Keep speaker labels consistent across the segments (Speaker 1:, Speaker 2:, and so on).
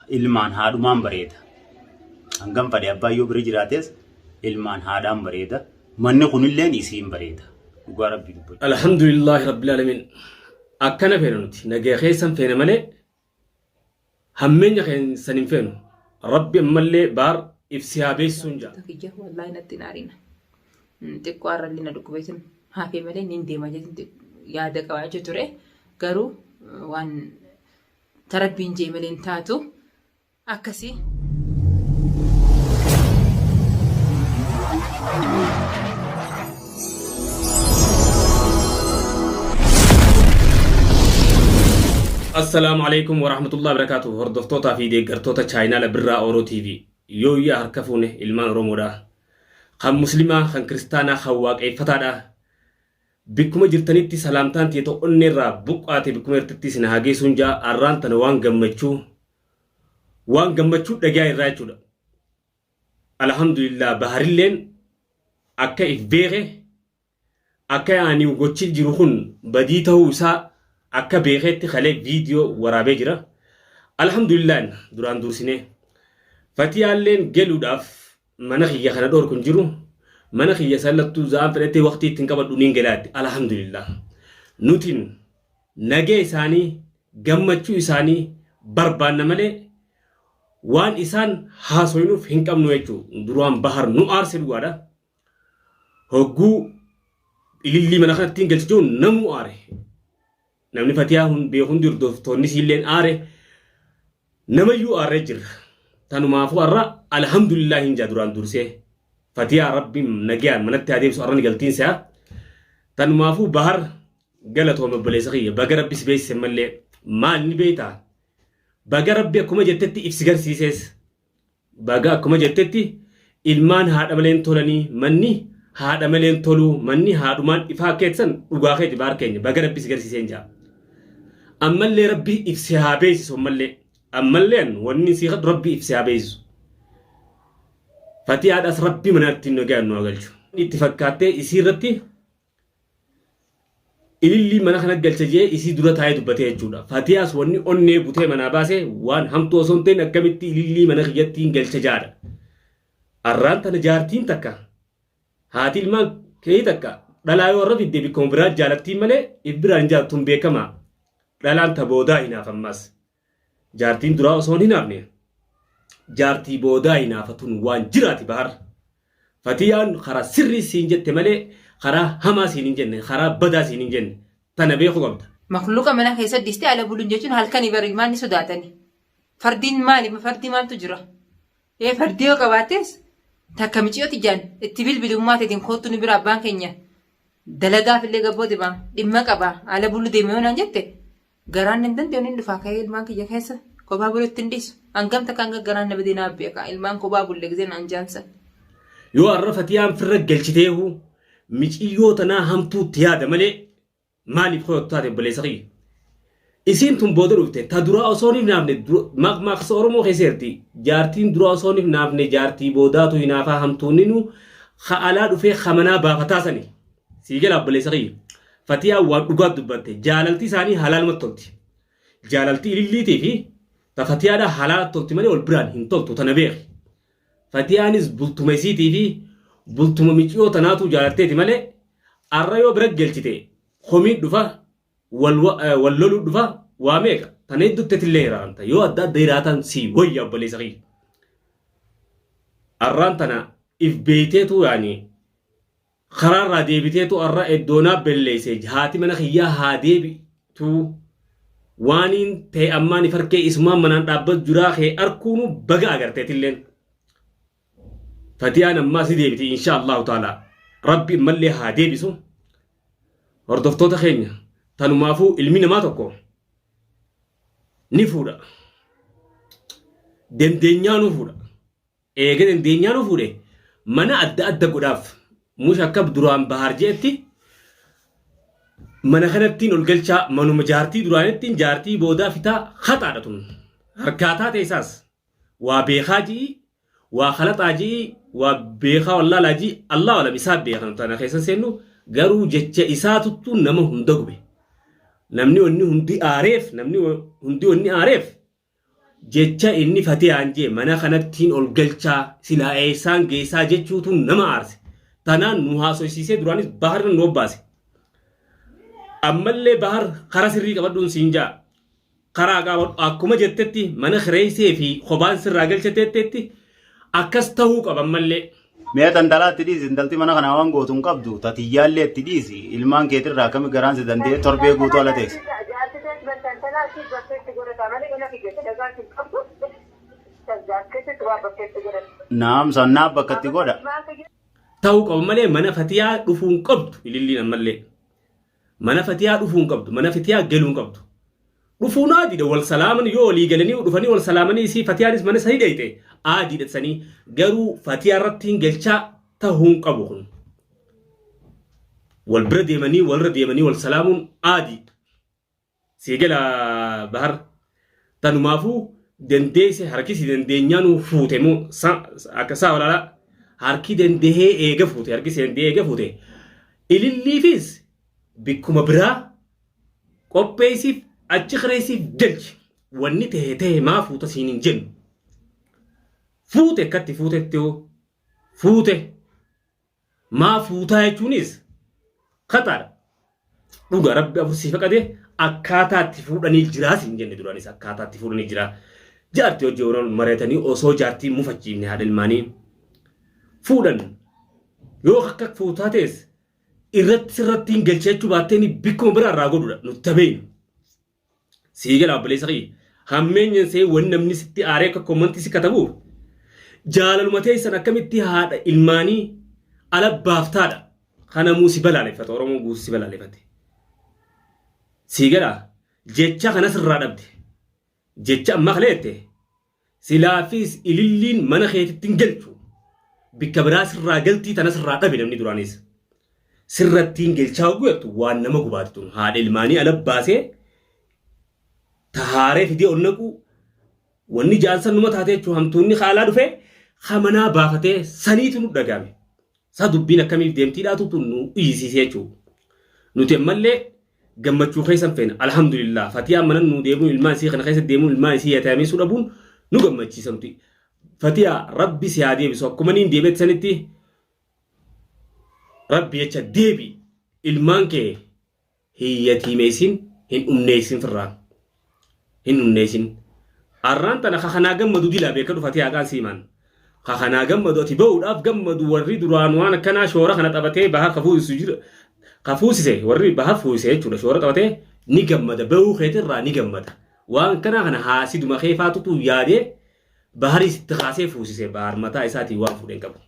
Speaker 1: Ilmaan haadhumaan bareeda. Hangam fadhe abbaan yoo bira jiraates ilmaan haadhaan bareeda. Manni kunilleen isiin bareeda. Dhugaa rabbii dubbachuu.
Speaker 2: Alhamdulillaahi Rabbil Aalamiin. Akkana feena nuti. Nagaya keessan feena malee hammeenya keessan hin feenu. Rabbi ammallee baar ibsi haa beeksisuun ja'a.
Speaker 3: Kiyya wallaahi natti hin aarina. Xiqqoo har'allee na dhukkubeetin hafee malee nin deema jeetin yaada qabaachuu ture. Garuu waan Ta rabbiin jee malee hin taatu. Akkasi.
Speaker 2: Assalaamu alaikum warahmatullahi wabarakatuh. Hordoftootaa fi deeggartoota chaayinaala Birraa Oro TV. Yooyyaa harka fuune ilmaan Oromoodha. Kan Muslimaa, kan Kiristaanaa, kan Waaqeeffataadha. Bikkuma jirtanitti salaamtaan tiyya ta onneerraa buqqaate bikkuma jirtatti isin haa geessuun ja'a arraan tana waan gammachuu waan gammachuu dhagayaa irraa jechuudha. Alhamdulillah baharilleen akka if beeke akka ani gochi jiru kun badii ta'uu isaa akka beekeetti kalee viidiyoo waraabee jira. Alhamdulillah duraan dursinee fatiyaalleen geluudhaaf Mana kiyya kana dhorku hin jiru. Mana kiyya sallattuu za'aan fedhetti waqtii ittiin qabadhu niin galaatti. Alhamdulillah. Nutin nagee isaanii gammachuu isaanii barbaanna malee waan isaan haasoynuuf hin qabnu jechuu. Duraan bahar nu aarse dhugaadha. Hogguu ilillii mana kanatti hin galchi jiru namuu aare. Namni fatiyaa hun beeku hundi hordoftoonni isiilleen aare namayyuu aarree jirra. Tanumaafuu har'a alhamdulillah hin jaa duraan dursee. Fatiyaa rabbiin nagayaan manatti haa deebisu har'a ni galtiin se'a. Tanumaafuu bahar galatoome obboleessa kiyya baga rabbi si beeksise mallee maal ni beektaa? Baga rabbi akkuma jettetti ibsi garsiisees. Baga akkuma jettetti ilmaan haadha malee hin tolanii manni haadha malee hin toluu manni haadhumaan ifaa keetsan dhugaa keeti baar keenya baga rabbi si garsiiseen jaa. Ammallee rabbi ibsi haa beeksisu ammallee ammallee an wanni sii kadhu rabbi ibsi haa beeksisu. Fatiyaadhaas rabbi manatti nagaan nu haa galchu. Itti fakkaattee isii irratti Ilillii mana kana galcha jee isii dura taa'ee dubbatee jechuudha. Fatiyaas wanni onnee butee manaa baase waan hamtuu osoo hin ta'in akkamitti ilillii mana kiyyatti hin galcha jaadha. Arraan tana jaartiin takka haati ilmaan kee takka dhalaa yoo irra fidde bikkuma biraa jaalattiin malee if biraan hin jaalattuun beekamaa. Dhalaan ta boodaa hinaaf ammaas. Jaartiin duraa osoo hin hinaafne jaartii boodaa hinaafatun waan jiraati bahar. Fatiyaan karaa sirrii siin jette malee karaa hamaa siin hin jenne karaa badaa siin hin jenne tana beeku qabda.
Speaker 3: Makluuqa mana keessa dhistee ala buluun jechuun halkanii bari ilmaan ni sodaatani. Fardiin maali? Fardii maaltu jira? Ee fardii yoo qabaattes takka miciyoo tijaan itti bilbili ummaa teetiin koottu nu bira abbaan keenya dalagaaf illee gabboo deema dhimma qaba ala bulu deema yoo naan jette Garaan hin danda'u nin dhufaa ka'ee ilmaan kiyya keessa kophaa bulutti hin dhiisu. Hangam takka hanga garaan na badee naa beeka ilmaan kophaa bulle gisee naan jaansan.
Speaker 2: Yoo arra fatiyaan firra galchiteehu miciyyoo tanaa hamtuutti yaada malee maaliif koyottu taate obboleessa kiyya. Isiin tun booda dhufte ta duraa osoo hin hinaafne maqmaaqsa Oromoo keessa jirti. Jaartiin duraa osoo hin hinaafne jaartii boodaatu hinaafaa hamtuunninu ka alaa dhufee ka manaa baafataa sani. Sii gala obboleessa kiyya. Fatiyaan waan dhugaa dubbatte. Jaalalti isaanii halaalumatti tolti. Jaalalti ililliitii fi ta fatiyaadhaa halaala tolti malee wal biraan hin toltu tana beeki. Fatiyaanis bultuma isiitii fi bultuma miciyoo tanaatuu jaalatteeti malee arra yoo bira galchite komiin dhufa wal wal loluu dhufa waa meeqa tana hedduutti illee hiraaranta yoo adda adda hiraatan sii wayya obboleessa kiyya. Arraan tana if beeyteetu yaani Karaarraa deebiteetu arra eddoonaa belleeyse haati mana kiyyaa haa deebi'tuu waaniin ta'e ammaan if arkee isumaan manaan dhaabbat juraa kee arkuunu baga agarteetilleen. Fatiyaan ammaas ni deebiti insha Allahu ta'ala. Rabbi ammallee haa deebisu. Hordoftoota keenya tanumaafuu ilmi namaa tokko ni fuudha. Dandeenyaanuu fuudha. Eega dandeenyaanuu fuudhe mana adda adda godhaaf. Mush akka duraan Bahaar je'etti mana kanattiin ol galchaa manuma jaartii duraanittiin jaartii boodaa fitaa haxaadha tun. Harkaa taate isaas waa beekaa ji'i waa kalaxaa ji'i waa beekaa wallaalaa ji'i Allahu alam isaa beekan tana keessa seennu garuu jecha isaatuttu nama hunda gube. Namni wanni hundi aareef namni hundi wanni aareef Jecha inni Fatiyaan jee mana kanattiin ol galchaa silaa eessaan geessaa jechuutu nama aarse. Tanaan nu haasoysiisee duraanis Bahar nu obbaase. Ammallee Bahar kara sirrii qabadhuun siin jaa. Karaa qabadhu akkuma jettetti mana kireessee fi kophaan sirraa galchateetteetti akkas tahuu qaba ammallee.
Speaker 1: Mee tantalaa itti dhiisi intalti mana kanaa waan gootu hin qabdu tatiyyaallee itti dhiisi ilmaan keetirraa akkami garaan si danda'ee torbee guutuu ala teessa. Naam sannaaf bakka itti godha.
Speaker 2: Ta'uu qaba malee mana Fatiyaa dhufuu hin qabdu ililliin ammallee. Mana Fatiyaa dhufuu hin qabdu. Mana Fatiyaa galuu hin qabdu. Dhufuun aadiidha wal salaaman yoo walii galanii dhufanii wal salaamanii isii Fatiyaanis mana sanii dhayxe aadiidha sanii garuu Fatiyaa irratti hin galchaa tahuu hin qabu kun. Wal bira deemanii walirra deemanii wal salaamuun aadii. Sii gala Bahar. Tanumaafuu dandeesse harki si dandeenyaanuu fuute moo akka isaa walaalaa harki dandahee eega fuute harki si dandahee eega fuute ililliifis bikkuma biraa qopheessiif achi kireessiif galchi wanni tahe tahe maa fuuta siin hin jennu fuute akkatti fuutetti hoo fuute Maa fuutaa jechuunis kataadha. Dhugaa rabbi afur sii faqate akkaataa itti fuudhanii jiraa siin jenne duraanis akkaataa itti fuudhanii jiraa. Jaartii hojii yeroo mari'atanii osoo jaartii mufachiifne haadha ilmaanii fuudhan yoo akka fuutaa ta'es irratti sirratti hin galchee jechuu baatteen bikkuma biraa irraa godhudha nutti tabeenu. Sii gala obboleessa kiyya. Hammeenyan see wanni namni sitti aaree akka kommantii si katabuuf jaalaluma teessan akkamitti haadha ilmaanii ala baaftaadha. Kanamuu si balaaleffata Oromoon guutuu si balaaleffate. Sii gala jecha kana sirraa dhabde. Jecha amma kaleette silaafis ililliin mana keetitti hin galchu. Bikka biraa sirraa galtii tana sirraa dhabe namni duraanis. Sirrattiin galchaa hogguu waan nama gubaati tun haadha ilmaanii ala baasee tahaaree fidee ol naquu wanni ja'an san numa taatee jechuun hamtuunni haalaa dhufee hamanaa baafatee saniitu nu dhagahame. Saa dubbiin akkamiif deemtiidhaatu tun nu iyyisiisee jechuudha. Nuti ammallee gammachuu keessan feena alhamdulillah fatiyaan mana nu deemuun ilmaan isii kana keessa deemuun ilmaan isii yataamessuu dhabuun nu gammachiisa nuti. Fatiyaa rabbi si haa deebisu akkuma niin deebi'etti sanitti rabbi jecha deebi ilmaan kee hin yatiimeessin hin dhumneessin firraa hin dhumneessin arraan tana ka kanaa gammadu dilaa beekadhu fatiyaa qaan siimaan ka kanaa gammadu ati ba'uudhaaf gammadu warri duraan waan akkanaa shoora kana taphatee baha ka fuusisu jira ka fuusise warri baha fuusise jechuudha shoora taphatee ni gammada ba'uu keetirraa ni gammada waan kanaa kana haasiduma keefaatutu yaadee baharii sitti kaasee fuusise bahar mataa isaatiin waan fuudheen qabu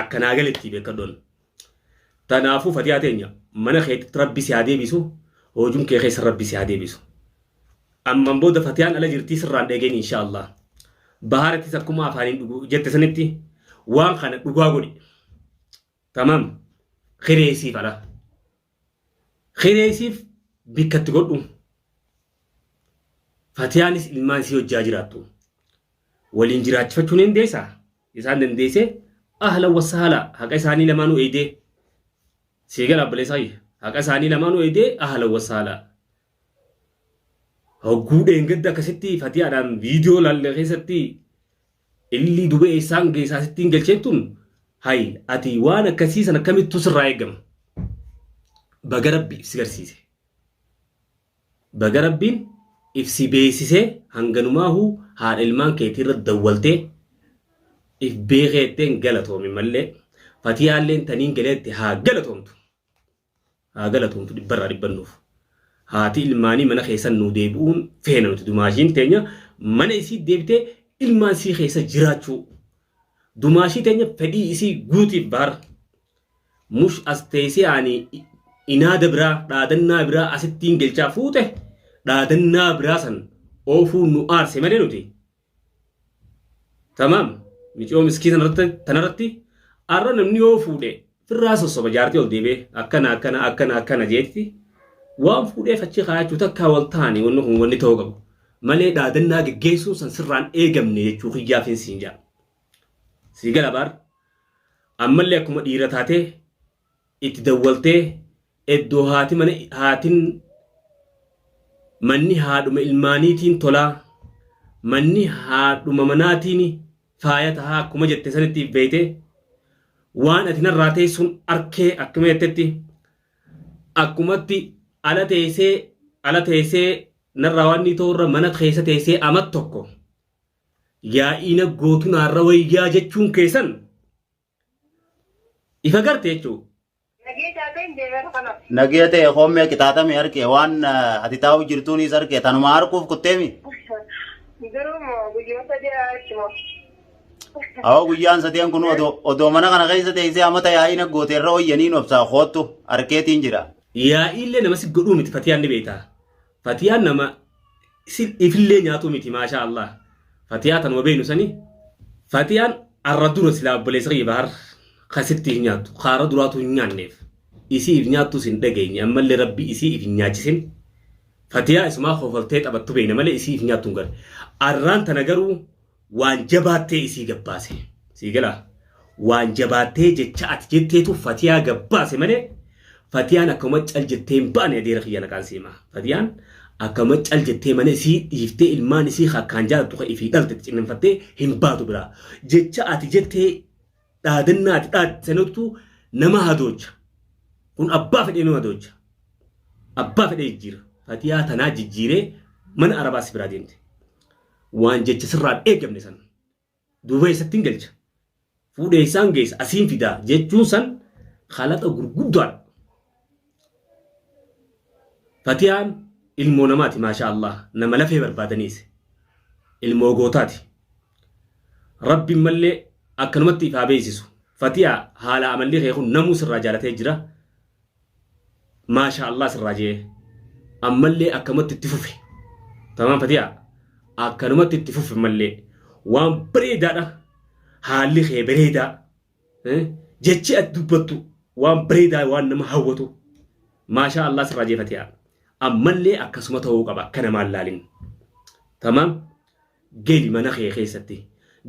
Speaker 2: akkanaa galetti beekadhoon. Tanaafuu fatiyaa teenya mana keetitti rabbi si haa deebisu hoojum kee keessa rabbi si haa deebisu. Amman booda fatiyaan ala jirtii sirraan dheegeen insha Allah. Baharattis akkuma afaaniin dhugu jette sanitti waan kana dhugaa godhi. Tamaam kireesiif ala. Kireesiif bikkatti godhu. Fatiyaanis ilmaan isii hojjaa jiraattu. Waliin jiraachifachuu ni dandeessaa? Isaan dandeessee ahlan wasahala haqa isaanii lamaanuu eeydee. Sii gala obboleessa kiyya. Haqa isaanii lamaanuu eeydee ahlan wasahala. Hogguu dheengadda akkasitti fatiyaadhaan viidiyoo laalle keessatti illi dubee isaan geessaa sittiin galcheen tun hay ati waan akkasii san akkamittuu sirraa eegama. Baga rabbi si garsiise. Baga Rabbiin if si beeysisee hanganumaahuu haadha ilmaan keetii irra dawwaltee if beekeetteen galatoomi mallee fatiyaalleen taniin galeette haa galatoomtu haa galatoomtu dhibbarraa dhibbannuuf haati ilmaanii mana keessan nuu deebi'uun feena nuti dumaashiin teenya mana isii deebitee ilmaan sii keessa jiraachuu dumaashii teenya fedhii isii guutiif bahar Mush as teessee ani inaada biraa dhaadannaa biraa asittiin galchaa fuute dhaadannaa biraa san oofuu nu aarse malee nuti. Tamaam miciyoo miskii tanarratti arra namni yoo fuudhe firraa sossoba jaartii ol deebee akkana akkana akkana akkana jeetti waan fuudheef achi kaayachuu takkaa wal ta'anii wanni kun wanni ta'uu qabu malee dhaadannaa geggeessuun san sirraan eegamne jechuu kiyyaaf hin siin jaa. Sii gala baar. Ammallee akkuma dhiira taatee itti dawwaltee eddoo haati mana haatin manni haadhuma ilmaaniitiin tolaa Manni haadhuma manaatiin faaya tahaa akkuma jette sanitti if beeyte waan ati narraa teessuun arkee akkuma jettetti akkumatti ala teessee ala teessee narraa waan ni ta'urra mana keessa teessee amat tokko yaa'iina gootu naarra wayyaa jechuun keessan ifa garte jechuudha.
Speaker 4: Nagee taateen deemeera kanaaf.
Speaker 1: Nagee ta'e hommee qixaaxame harkee waan ati taa'u jirtuunis harkee tanuma harkuuf kutteemi.
Speaker 4: Garuu moo guyyaa sadii achuma.
Speaker 1: Awwa guyyaan sadeen kun odoo mana kana keessa teessee amata yaa'ina goote irra hoyyaniin obsaa koottu harkeetiin jira.
Speaker 2: Yaa'iillee nama si godhuu miti Fatiyaan ni beekta. Fatiyaan nama si ifillee nyaatuu miti maashaa Allah. Fatiyaa tanuma beeknu sani Fatiyaan arra dura silaa obboleessa kiyya bahar kasitti hin nyaattu kaara duraatu hin nyaanneef isii if nyaattus hin dhageenye ammallee rabbi isii if hin nyaachisin Fatiyaa isumaa kofaltee taphattu beekna malee isii if nyaattu hin garre. Arraan tana garuu waan jabaattee isii gabbaase. Sii galaa? Waan jabaattee jecha ati jetteetu Fatiyaa gabbaase malee Fatiyaan akkuma cal jettee hin baane adeera kiyya naqaan si hima. Fatiyaan akkuma cal jettee mana isii dhiiftee ilmaan isii akkaan jaalattu ka ifii dhalte cinninfattee hin baatu biraa. Jecha ati jettee dhaadannaa ati dhaatte sanattu nama hadoocha. Kun abbaa fedhee nama hadoocha. Abbaa fedhee jijjiira. Fatiyaa tanaa jijjiiree mana arabaa si biraa deemte. Waan jecha sirraan eegamne san. Duuba eessatti hin galcha? Fuudhee isaan geessa asiin fidaa jechuun san kalaqa gurguddaadha. Fatiyaan ilmoo namaati maashaa Allah nama lafee barbaadaniis ilmoo gootaati. Rabbiin mallee akkanumatti if haa beeksisu. Fatiyaa haala amalli kee kun namuu sirraa jaalatee jira. Maashaa Allah sirraa jee ammallee akkamatti itti fufi. Tamaam Fatiyaa akkanumatti itti fufi mallee waan bareedaadha. Haalli kee bareedaa. Jechi ati dubbattu waan bareedaa waan nama hawwatu. Maashaa Allah sirraa jee Fatiyaa. Ammallee akkasuma ta'uu qaba akka namaan laalin. Tamaam geli mana kee keessatti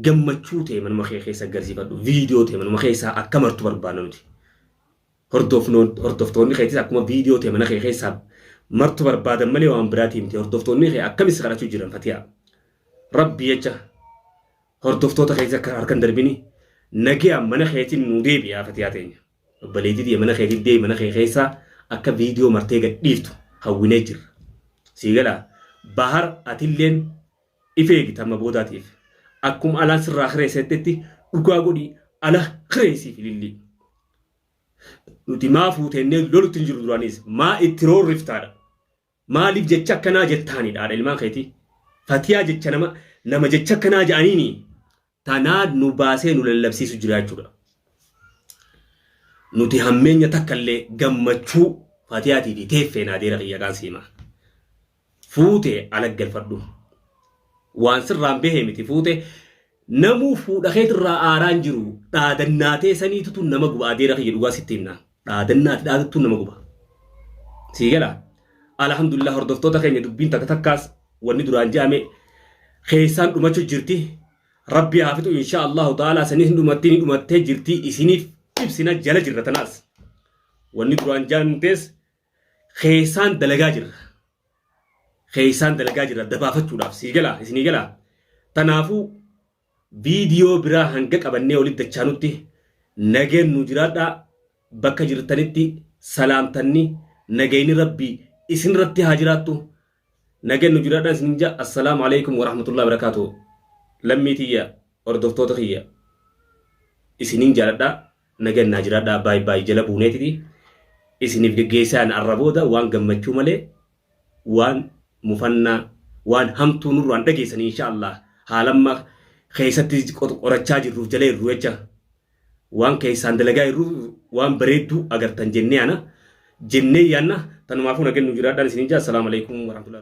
Speaker 2: gammachuu ta'e manuma kee keessa agarsiifadhu viidiyoo ta'e manuma keessaa akka martu barbaanna nuti. Hordoftoonni keetis akkuma viidiyoo ta'e mana kee keessaa martu barbaadan malee waan biraatii miti. Hordoftoonni kee akkamis si kadhachuu jiran Fatiyaa. Rabbi jecha hordoftoota keetis akka harkan darbini nagayaan mana keetiin nu deebi'aa Fatiyaa teenya. Obboleettii tiyya mana keetiin deebi mana kee keessaa akka viidiyoo martee gad dhiiftu hawwinee jirra. Sii galaa Bahar atilleen if eegi tamma boodaatiif. Akkuma alaan sirraa kireessettetti dhugaa godhii ala kireessiif ilillii. Nuti maa fuuteennee lolutti hin jirru duraanis maa itti roorriftaadha. Maaliif jecha akkanaa jettaanidha haadha ilmaan keetii. Fatiyaa jecha nama nama jecha akkanaa jedhaniini tanaa nu baasee nu lallabsiisu jira jechuudha. Nuti hammeenya takka illee gammachuu Fatiyaatii fi teeffee naadeera kiyya kaan siima. Fuute ala galfadhu. Waan sirraan bahee miti fuute namuu fuudha keetirraa aaraan jiru dhaadannaatee saniitutu nama guba adeera kiyya dhugaa sitti himna. Dhaadannaati dhaadattu nama guba. Sii gala. Alhamdulillah hordoftoota keenya dubbiin takka takkaas wanni duraan je'ame keessaan dhumachuu jirti. Rabbi haa fixu insha Allahu ta'ala sanis hin dhumattii ni dhumattee jirti isiniif ibsina jala jirra tanaas. Wanni duraan je'amtes keessaan dalagaa jirra. Keessaan dalagaa jirra dabaafachuudhaaf sii galaa isinii galaa. Tanaafuu viidiyoo biraa hanga qabannee walitti dachaanutti nageen nu jiraadhaa bakka jirtanitti salaamtanni nagayni rabbii isinirratti haa jiraattu nageen nu jiraadhaa isinin jaa assalaamu alaikum warahmatullahi wabarakaatuh lammii tiyya hordoftoota kiyya isinin jaaladhaa Nagan naa jiraadhaa baay baay jala buuneetiti isiniif geggeessaan arra booda waan gammachuu malee waan mufannaa waan hamtuu nurraan dhageessanii insha Allah haalamma keessatti qorachaa jirruuf jala jirru jecha waan keessaan dalagaa jirru waan bareedduu agartan jennee ana jennee yaanna tanumaafuu nagan nu jiraadhaan isiniin jaa assalaamu alaikum warahmatullahi.